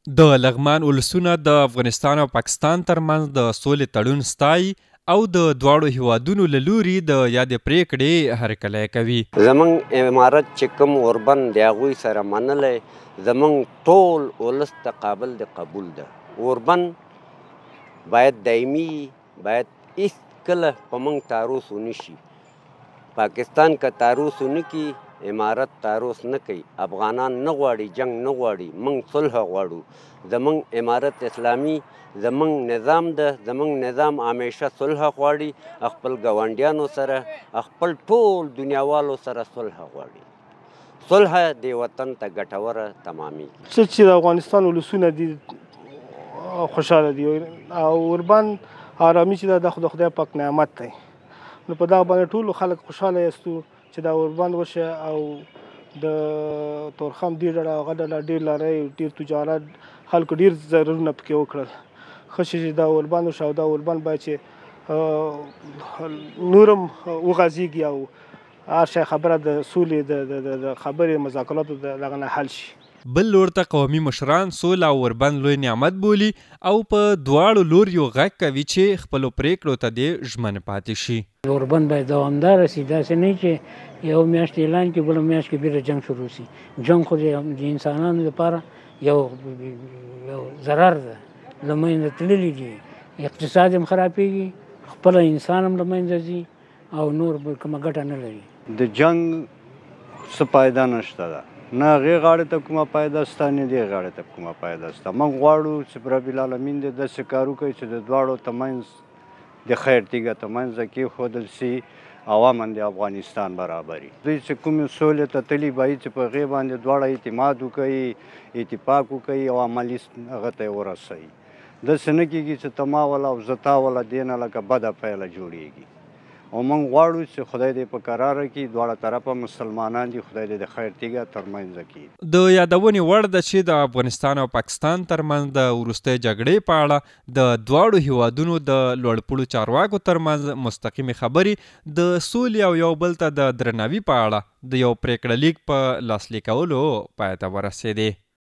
د لغمان ولسونه د افغانستان او پاکستان ترمنځ د سولې تړون ستايي او د دواړو هېوادونو له لوري د یادې پرېکړې هرکلی کوي. زمونږ امارت چې کوم اوربند د هغوی سره منلی، زمونږ ټول ولس ته قابل د قبول ده. اوربند باید دایمي وي، باید هیڅ کله په مونږ تعرض ونه شي. پاکستان که تعرض ونه کړي، امارت تعرض نه کوي. افغانان نه غواړي جنګ نه غواړي، مونږ صلح غواړو. زمونږ امارت اسلامي زمونږ نظام ده، زمونږ نظام همیشه صلح غواړي، خپل ګاونډیانو سره، خپل ټول دنیاوالو سره صلح غواړي. صلح دې وطن ته ګټوره تمامېږي. څه چې د افغانستان ولسونه دي خوشحاله دي او اوربند آرامي چې ده، دا خو د خدای پاک نعمت دی. نو په دغه باندې ټولو خلک خوشحاله یاستو چې دا اوربند وشه او د تورخم دې ډله هغه ډله ډېر لارۍ، ډېر تجارت، خلکو ډېر ضررونه پکې وکړل. ښه شي چې دا اوربند وشه او دا اوربند باید چې نور هم وغځېږي او هر شی خبره د سولې د خبرې مذاکراتو دغه نه حل شي. بل لور ته قومي مشران سوله او اوربند لوی نعمت بولي او په دواړو لوریو غږ کوي چې خپلو پرېکړو ته دې ژمن پاتې شي. اوربند باید دوامداره شي، داسې نه چې یو میاشت اعلان کړي بله میاشت کې بېرته جنګ شروع شي. جنګ خو د انسانانو لپاره یو ضرر ده، له منځه تللي دي، اقتصاد هم خرابېږي، خپله انسان هم له منځه ځي او نور کومه ګټه نه لري. د جنګ څه فایده نشته ده، نه هغې غاړې ته کومه فایده شته، نه دې غاړې ته کومه فایده شته. موږ غواړو چې رب العالمین دې داسې کار وکړي چې د دواړو ترمنځ د خیر تیږه ترمنځ کېښودل شي او امن د افغانستان برابر وي. دوی چې کومې سولې ته تللي باید چې په هغې باندې دواړه اعتماد وکړي، اتفاق وکړي او عملي هغه ته یې ورسوي. داسې نه کېږي چې ته ما وله او زه تا وله، دې نه لکه بده پایله جوړېږي. او موږ غواړو چې خدای دې په کراره کړي، دواړه طرفه مسلمانان دي، خدای دې د خیر تیږه ترمنځ کړي. د یادونې وړ ده چې د افغانستان او پاکستان ترمنځ د وروستۍ جګړې په اړه د دواړو هېوادونو د لوړپوړو چارواکو ترمنځ مستقیمې خبرې د سولې او یو بل ته د درناوي په اړه د یو پرېکړه لیک په لاسلیکولو پای ته ورسېدې.